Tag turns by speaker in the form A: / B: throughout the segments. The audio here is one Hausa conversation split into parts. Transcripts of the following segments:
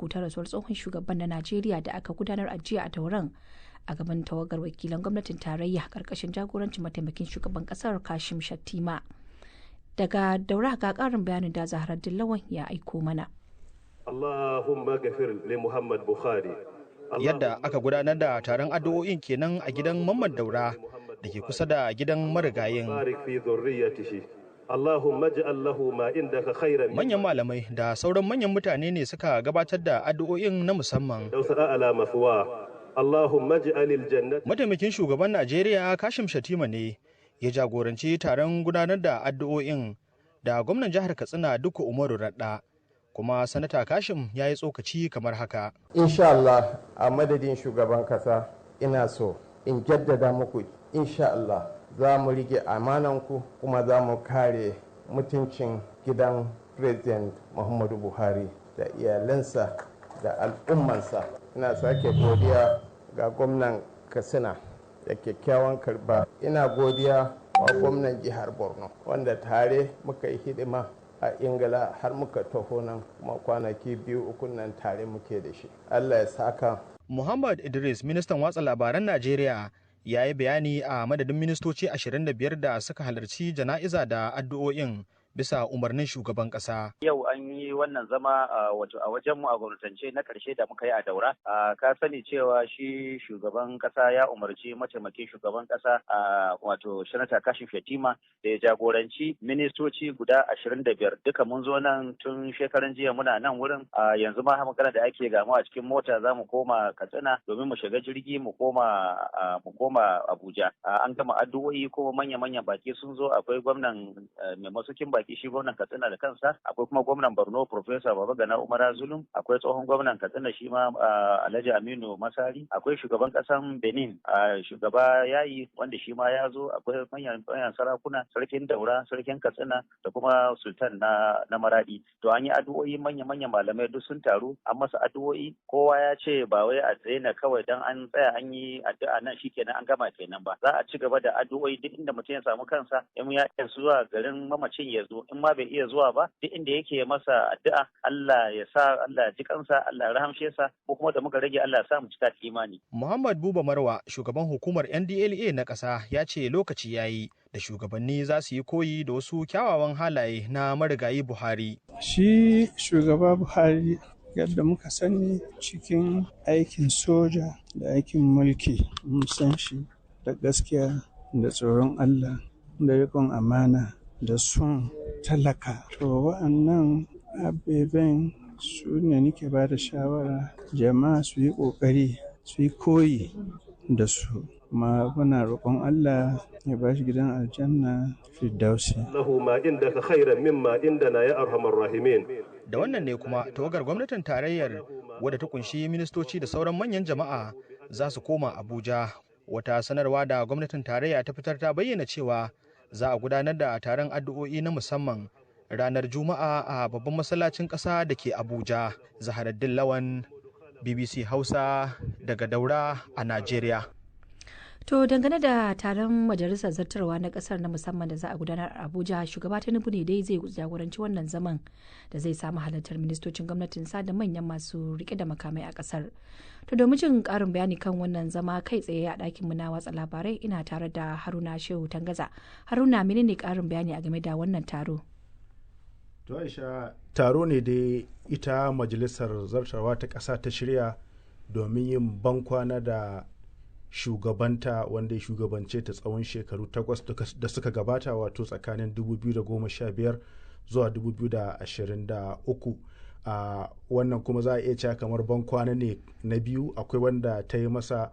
A: Ta rasuwar tsohon shugaban na Najeriya da aka gudanar a jiya a Tauran a gaban tawagar wakilan gwamnatin tarayya karkashin jagorancin mataimakin shugaban kasar Kashim Shattima. Daga Daura ga karin bayanin da Zahra Dillawan ya aiko mana.
B: Allahumma gafir li Muhammad Bukhari.
C: Yadda aka gudanar da taron addu'o'in kenan a gidan Mamman Daura da ke kusa da gidan marigayin.
B: Barik fi dhurriyyatihi. Allahumma ij'al lahu ma indaka khairan.
C: Manyan malamai da sauran manyan mutane ne suka gabatar da addu'o'in na musamman.
B: Dausa ala mathwa. Allahumma ij'al aljannata.
C: Mataimakin shugaban Najeriya Kashim Shatima ne ya jagoranci taron gudanar da addu'o'in da gwamnan jihar Katsina Dukku Umaru Radda. Kuma Sanata Kashim ya yi tsokaci kamar haka.
D: Insha Allah, a madadin shugaban kasa, ina so in jaddada muku, insha Allah za mu rike amananku kuma za mu kare mutuncin gidan President Muhammadu Buhari da iyalansa da al'ummansa. Ina sake godiya ga gwamnan Katsina da kyakkyawan karba. Ina godiya wa gwamnan jihar Borno wanda tare muka yi hidima a Ingila har muka taho nan, kuma kwanaki 2, 3 nan tare muke da shi. Allah ya saka.
C: Muhammad Idris, ministan watsa labaran Najeriya, ya yi bayani a madadin ministoci 25 da suka halarci jana'iza da addu'o'in bisa umarnin shugaban kasa.
E: Yau an yi wannan zama wato a wajenmu a gwamnatance na ƙarshe da muka yi a Daura. Ka sani cewa shi shugaban kasa ya umarci mataimakin shugaban kasa, wato Sanata Kashim Shatima, da ya jagoranci ministoci guda 25. Duka mun zo nan tun shekaran jiya, muna nan wurin. Yanzu ma magana da ake gamu a cikin mota za mu koma Katsina domin mu shiga jirgi mu koma Abuja. An gama addu'o'i kuma manya-manyan baki sun zo. Akwai gwamnan mai masaukin baki, shi gwamnan Katsina da kansa, akwai kuma gwamnan Borno, Professor Babagana Umara Zulum, akwai tsohon gwamnan Katsina shi ma, Alhaji Aminu Masari, akwai shugaban kasan Benin, shugaba Yayi, wanda shi ma ya zo, akwai manyan manyan sarakuna, sarkin Daura, sarkin Katsina da kuma sultan na Maradi. To, an yi addu'o'i, manya manyan malamai duk sun taru an masa addu'o'i. Kowa ya ce ba wai a daina kawai dan an tsaya an yi addu'a nan shikenan an gama kenan ba. Za a ci gaba da addu'o'i duk inda mutum ya samu kansa. In ya iya zuwa garin mamacin ya zo, in ma bai iya zuwa ba, duk inda yake masa addu'a, Allah ya sa, Allah ya ji kansa, Allah ya rahamshe sa, ko kuma da muka rage Allah ya sa mu cika da imani.
C: Muhammad Buba Marwa, shugaban hukumar NDLEA na ƙasa, ya ce lokaci ya yi da shugabanni za su yi koyi da wasu kyawawan halaye na marigayi Buhari.
F: Shi shugaba Buhari, yadda muka sani cikin aikin soja da aikin mulki, mun san shi da gaskiya da tsoron Allah da riƙon amana da son talaka. To, wa'annan abubuwan su ne nake ba da shawara jama'a su yi ƙoƙari su yi koyi da su. Kuma muna roƙon Allah ya ba shi gidan aljanna firdausi.
B: Lahu ma indaka khairan mimma indana ya arhamar rahimin.
C: Da wannan ne kuma tawagar gwamnatin tarayyar, wadda ta kunshi ministoci da sauran manyan jama'a, za su koma Abuja. Wata sanarwa da gwamnatin tarayya ta fitar ta bayyana cewa za a gudanar da taron addu'o'i na musamman ranar Juma'a a babban masallacin ƙasa da ke Abuja. Zaharaddin Lawan, BBC Hausa, daga Daura a Najeriya.
A: To, dangane da taron majalisar zartarwa na kasar na musamman da za a gudanar a Abuja, shugaba Tinubu ne dai zai jagoranci wannan zaman da zai samu halartar ministocin gwamnatin sa da manyan masu rike da makamai a kasar. To, domin jin karin bayani kan wannan zama, kai tsaye a ɗakin mu na watsa labarai ina tare da Haruna Shehu Tangaza. Haruna, menene karin bayani a game da wannan taro?
G: To Aisha, taro ne dai ita majalisar zartarwa ta ƙasa ta shirya domin yin bankwana da shugabanta wanda ya shugabance ta tsawon shekaru 8 da suka gabata, wato tsakanin 2015 zuwa 2023. A wannan kuma za a iya cewa kamar bankwana ne na biyu. Akwai wanda ta yi masa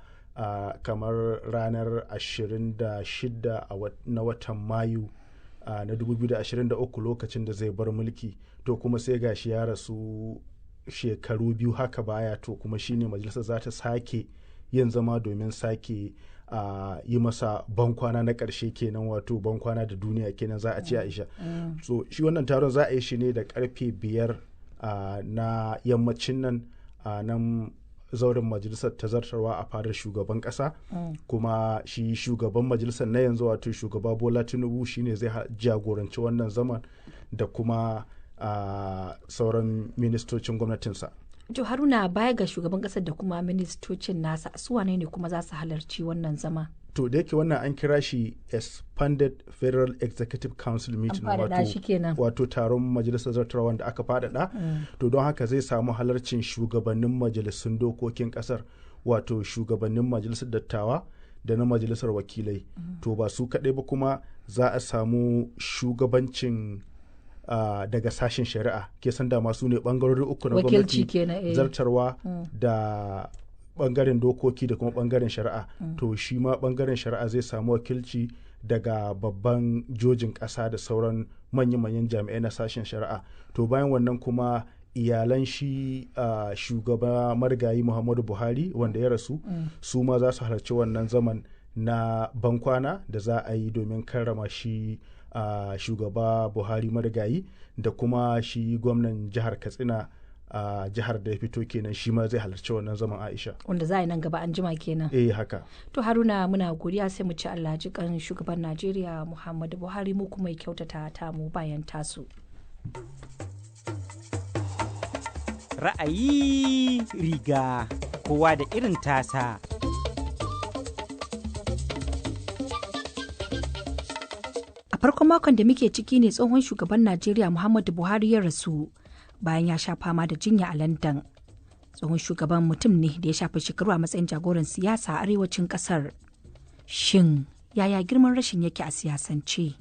G: kamar ranar 26 na watan Mayu na 2023, lokacin da zai bar mulki. To, kuma sai gashi ya rasu shekaru 2 haka baya. To, kuma shine majalisar za ta sake yin zama domin sake yi masa bankwana na ƙarshe kenan, wato bankwana da duniya kenan za a ce, Aisha. So shi wannan taron za a yi shi ne da karfe 5 na yammacin nan a nan zauren majalisar ta zartarwa a fadar shugaban kasa. Kuma shi shugaban majalisar na yanzu, wato shugaba Bola Tinubu, shine zai jagoranci wannan zaman da kuma sauran ministocin gwamnatinsa.
A: To Haruna, baya ga shugaban kasar da kuma ministocin nasa, su wane ne kuma za su halarci wannan zama?
G: To da yake wannan an kira shi Expanded Federal Executive Council meeting, wato taron majalisar zartarwa wanda aka faɗaɗa. To don haka zai samu halarcin shugabannin majalisun dokokin kasar, wato shugabannin majalisar dattawa da na majalisar wakilai. To ba su kaɗai ba, kuma za a samu shugabancin daga sashen shari'a. Ke san dama su ne bangarori uku na gwamnati, zartarwa da bangaren dokoki da kuma bangaren shari'a. To shi ma bangaren shari'a zai samu wakilci daga babban jojin kasa da sauran manya-manyan jami'ai na sashen shari'a. To bayan wannan kuma iyalan shi shugaba marigayi Muhammadu Buhari wanda ya rasu, su ma za su halarci wannan zaman na bankwana da za a yi domin karrama shi shugaba Buhari marigayi, da kuma shi gwamnan jihar Katsina, a jihar da ya fito kenan, shi ma zai halarci wannan zaman, Aisha.
A: Wanda za a yi nan gaba an jima kenan.
G: Eh, haka.
A: To Haruna, muna godiya, sai mu ci Allah jikan shugaban Najeriya Muhammadu Buhari, mu kuma ya kyautata ta mu bayan tasu.
H: Ra'ayi riga kowa da irin tasa.
A: A farkon makon da muke ciki ne tsohon shugaban Najeriya Muhammadu Buhari ya rasu bayan ya sha fama da jinya a London. Tsohon shugaban mutum ne da ya shafa shekaru a matsayin jagoran siyasa a arewacin kasar. Shin yaya girman rashin yake a siyasance?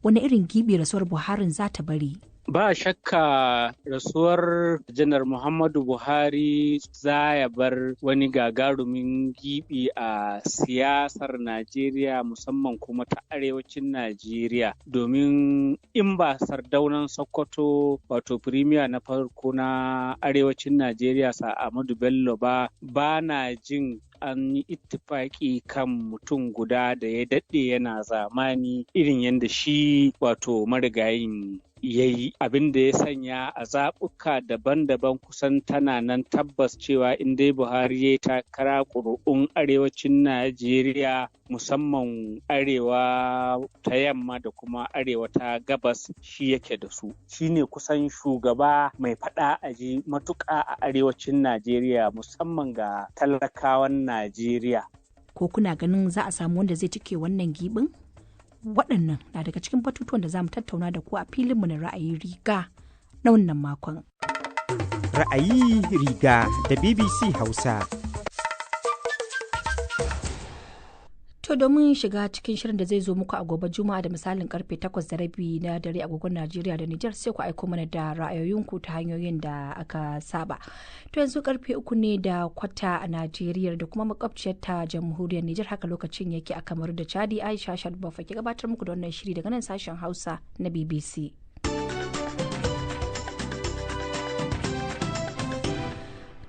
A: Wani irin gibi rasuwar Buharin za ta bari?
I: Ba shakka rasuwar Janar Muhammadu Buhari za ya bar wani gagarumin gibi a siyasar Najeriya, musamman kuma ta arewacin Najeriya. Domin in ba Sardaunan Sokoto, wato firimiya na farko na arewacin Najeriya, Sa Ahmadu Bello ba, ba na jin an yi ittifaki kan mutum guda da ya daɗe yana zamani irin yadda shi wato marigayin ya yi. Abin da ya sanya a zaɓuka daban-daban kusan tana nan tabbas cewa in dai Buhari ya takara, ƙuri'un arewacin Najeriya, musamman arewa ta yamma da kuma arewa ta gabas, shi yake da su. Shine kusan shugaba mai faɗa aji matuƙa a arewacin Najeriya, musamman ga talakawan Najeriya.
A: Ko kuna ganin za a samu wanda zai cike wannan gibin? Waɗannan na daga cikin batutuwan da za mu tattauna da ku a filinmu na ra'ayi riga na wannan makon.
H: Ra'ayi riga da BBC Hausa.
A: To domin shiga cikin shirin da zai zo muku a gobe Juma'a da misalin karfe 8:30 na dare agogon Najeriya da Nijar, sai ku aiko mana da ra'ayoyinku ta hanyoyin da aka saba. To yanzu karfe 3:15 a Najeriya da kuma makwabciyar ta jamhuriyar Nijar, haka lokacin yake a Kamaru da Chadi. Aisha Sharbafa ke gabatar muku da wannan shiri daga nan sashen Hausa na BBC.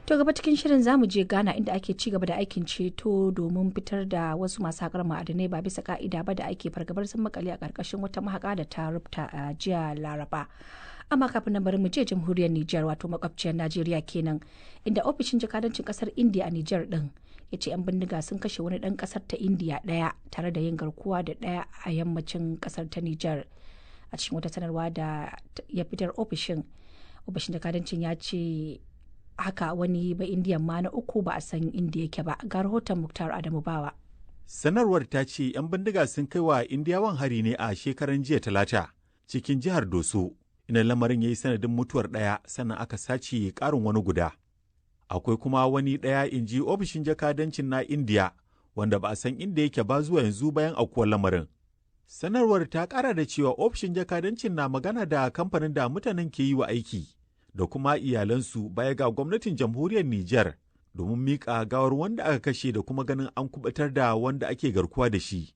A: To gaba cikin shirin zamu je Ghana, inda ake ci gaba da aikin ceto domin fitar da wasu masu haƙar ma'adanai ba bisa ka'ida ba da ake fargabar sun makale a ƙarƙashin wata mahaƙa da ta rubta a jiya Laraba. Amma kafin nan bari mu je jamhuriyar Nijar, wato makwabciyar Najeriya kenan, inda ofishin jakadancin ƙasar Indiya a Nijar din ya ce 'yan bindiga sun kashe wani ɗan ƙasar ta Indiya ɗaya tare da yin garkuwa da ɗaya a yammacin ƙasar ta Nijar. A cikin wata sanarwa da ya fitar, ofishin jakadancin ya ce haka wani ba Indiyan ma na uku ba a san inda yake ba. Ga rahoton Muktar Adamu Bawa.
J: Sanarwar ta ce 'yan bindiga sun kai wa Indiyawan hari ne a shekaran jiya Talata cikin jihar Doso, ina lamarin ya yi sanadin mutuwar ɗaya, sannan aka sace ƙarin wani guda. Akwai kuma wani ɗaya, in ji ofishin jakadancin na Indiya, wanda ba a san inda yake ba zuwa yanzu bayan aukuwar lamarin. Sanarwar ta ƙara da cewa ofishin jakadancin na magana da kamfanin da mutanen ke yi wa aiki da kuma iyalansu, baya ga gwamnatin jamhuriyar Nijar, domin miƙa gawar wanda aka kashe da kuma ganin an kubatar da wanda ake garkuwa da shi.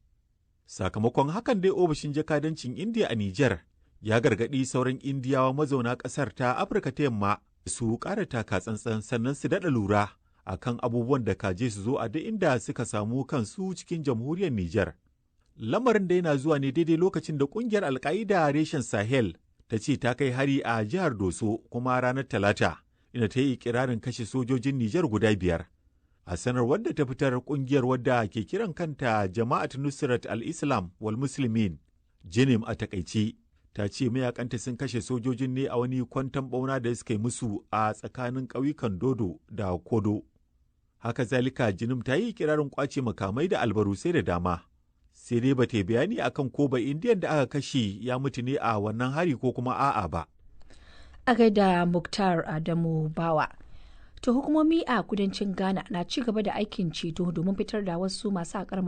J: Sakamakon hakan dai ofishin jakadancin Indiya a Nijar ya gargaɗi sauran Indiyawa mazauna ƙasar ta Afirka ta Yamma su ƙara taka tsantsan, sannan su daɗa lura akan abubuwan da kaje su zo a duk inda suka samu kansu cikin jamhuriyar Nijar. Lamarin da yana zuwa ne daidai lokacin da ƙungiyar Alƙa'ida reshen Sahel ta ce ta kai hari a jihar Doso kuma ranar Talata, inda ta yi ikirarin kashe sojojin Nijar guda 5. A sanarwar da ta fitar, kungiyar wadda ke kiran kanta Jama'at Nusrat al-Islam wal Muslimin, Jinim a takaice, Ta ce mayakanta sun kashe sojojin ne a wani kwanton bauna da suka yi musu a tsakanin ƙauyukan Dodo da Kodo. Haka zalika Jinim ta yi kirarin kwace makamai da albarusai da dama. Sai dai ba ta bayani akan ko ba Indiyan da aka kashe ya mutu ne a wannan hari ko kuma a'a ba.
A: A gaida Muktar Adamu Bawa. To hukumomi a kudancin Ghana na ci gaba da aikin ceto domin fitar da wasu masu haƙar